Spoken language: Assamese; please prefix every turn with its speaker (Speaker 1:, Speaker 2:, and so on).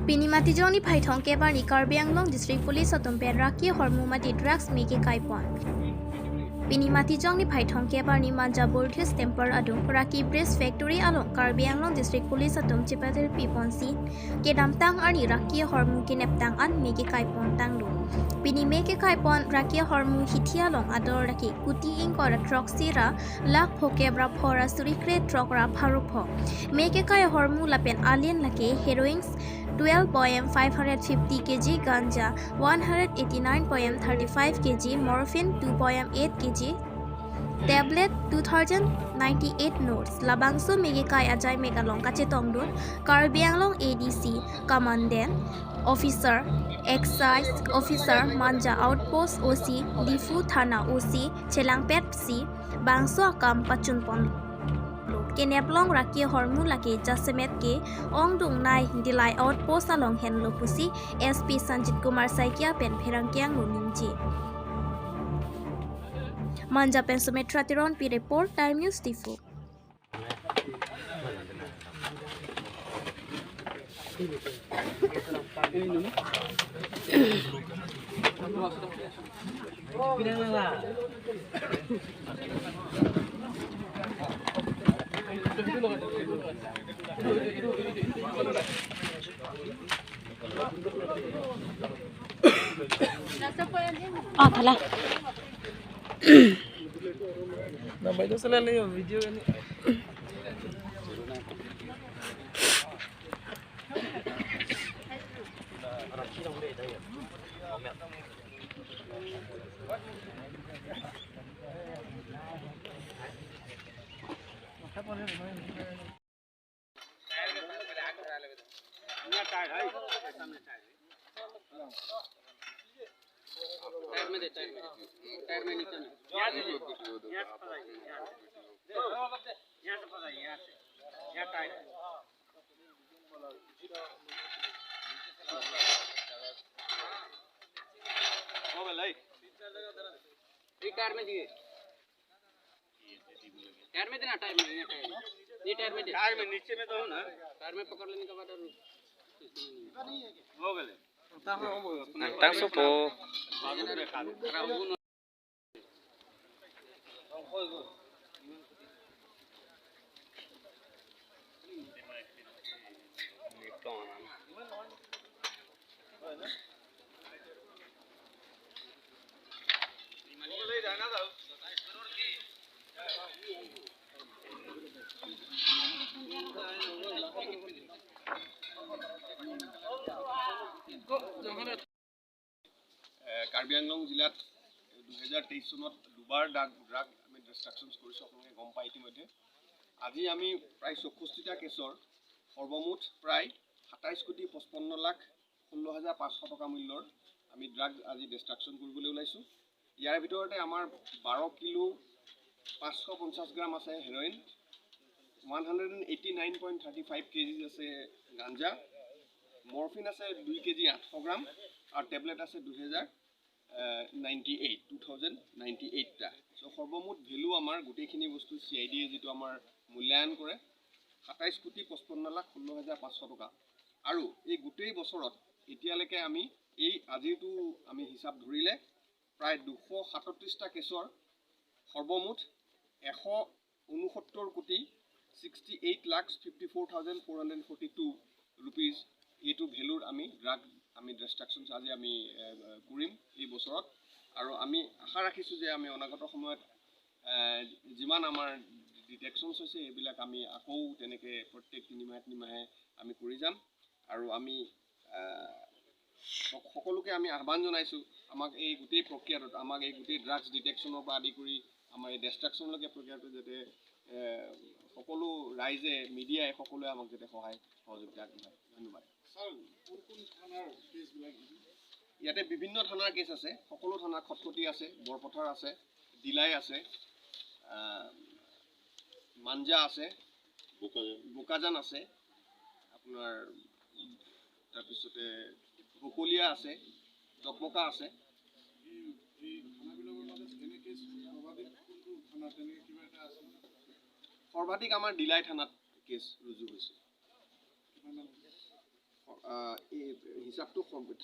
Speaker 1: Pini mati jongni phaithong kebarni Karbi Anglong District Police atum pen raki hormu mati drugs meke kaipon. Pini mati jongni phaithong kebarni manja Buddhist temple adung Raki Bridge Factory along Karbi Anglong District Police atum chipatil piponsi kedam tang arni raki hormu kinep tang an meke kaipon tanglu. Pini meke kaipon raki hormu hithia long ador raki kuti ingkor truck sira lak phokebra phora surikre truck ra pharupho. Meke kai hormu lapen alien lake heroines 12.550 kg ganja, 189.35 kg morphine, 2.8 kg tablet, 2098 notes. Labangso mege kai ajai megalong kachetongdun Karbi Anglong ADC Commandant Officer, Excise Officer, Manja Outpost OC, Difu Thana OC, Chelangpet C, Bangso akam pachunpon keneplong raki hormu lake jasemet ke ongdung nai dilai outpost along henlo pusi SP Sanjit Kumar Saikia pen pherangkiang nunimji. Manja pen Sumitra Tiron P report, Time News Difu. Oh, thala.
Speaker 2: Video.
Speaker 3: Tyre में दिए, टायर में देना, टायर में, ये टायर में, टायर में नीचे में तो हो ना, टायर में पकड़ लेने के बाद हो गए।
Speaker 4: Tang po.
Speaker 5: Karbi Anglong জিলাত 2023 চনত দুবাৰ ড্ৰাগ আমি ডিষ্ট্ৰাকশ্যনছ কৰিছোঁ, আপোনালোকে গম পায় ইতিমধ্যে। আজি আমি প্ৰায় 64টা কেছৰ সৰ্বমুঠ প্ৰায় 27,55,16,500 টকা মূল্যৰ আমি ড্ৰাগ আজি ডিষ্ট্ৰাকশ্যন কৰিবলৈ ওলাইছোঁ। ইয়াৰ ভিতৰতে আমাৰ 12 কিলো 550 গ্ৰাম আছে হেৰইন, 189.35 কেজি আছে গাঞ্জা, মৰফিন আছে 2 কেজি 800 গ্ৰাম আৰু টেবলেট আছে 2098টা। চ' সৰ্বমুঠ ভেলু আমাৰ গোটেইখিনি বস্তু চি I ডিয়ে যিটো আমাৰ মূল্যায়ন কৰে 27,55,16,500 টকা। আৰু এই গোটেই বছৰত এতিয়ালৈকে আমি এই আজিৰটো আমি হিচাপ ধৰিলে প্ৰায় 237টা কেছৰ সৰ্বমুঠ 169 কোটি 68,54,442 ৰুপিজ এইটো ভেলুৰ আমি ড্ৰাগ আমি ডিষ্ট্ৰাকশ্যনছ আজি আমি কৰিম এই বছৰত। আৰু আমি আশা ৰাখিছোঁ যে আমি অনাগত সময়ত যিমান আমাৰ ডিটেকশ্যনছ হৈছে এইবিলাক আমি আকৌ তেনেকৈ প্ৰত্যেক তিনিমাহে তিনিমাহে আমি কৰি যাম। আৰু আমি সকলোকে আমি আহ্বান জনাইছোঁ আমাক এই গোটেই প্ৰক্ৰিয়াটোত, আমাক এই গোটেই ড্ৰাগছ ডিটেকশ্যনৰ পৰা আদি কৰি আমাৰ এই ডিষ্ট্ৰাকশ্যনলৈকে প্ৰক্ৰিয়াটো যাতে সকলো ৰাইজে, মিডিয়াই সকলোৱে আমাক যাতে সহায় সহযোগিতা আগবঢ়ায়। ধন্যবাদ। ইয়াতে বিভিন্ন থানাৰ কেছ আছে, সকলো থানাৰ খটখটি আছে, বৰপথাৰ আছে, দিলাই আছে, মাঞ্জা আছে, বোকাজান আছে আপোনাৰ, তাৰপিছতে বকলীয়া আছে, জকমকা আছে। সৰ্বাধিক আমাৰ দিলাই থানাত কেছ ৰুজু হৈছে। এই হিচাপটো থানাত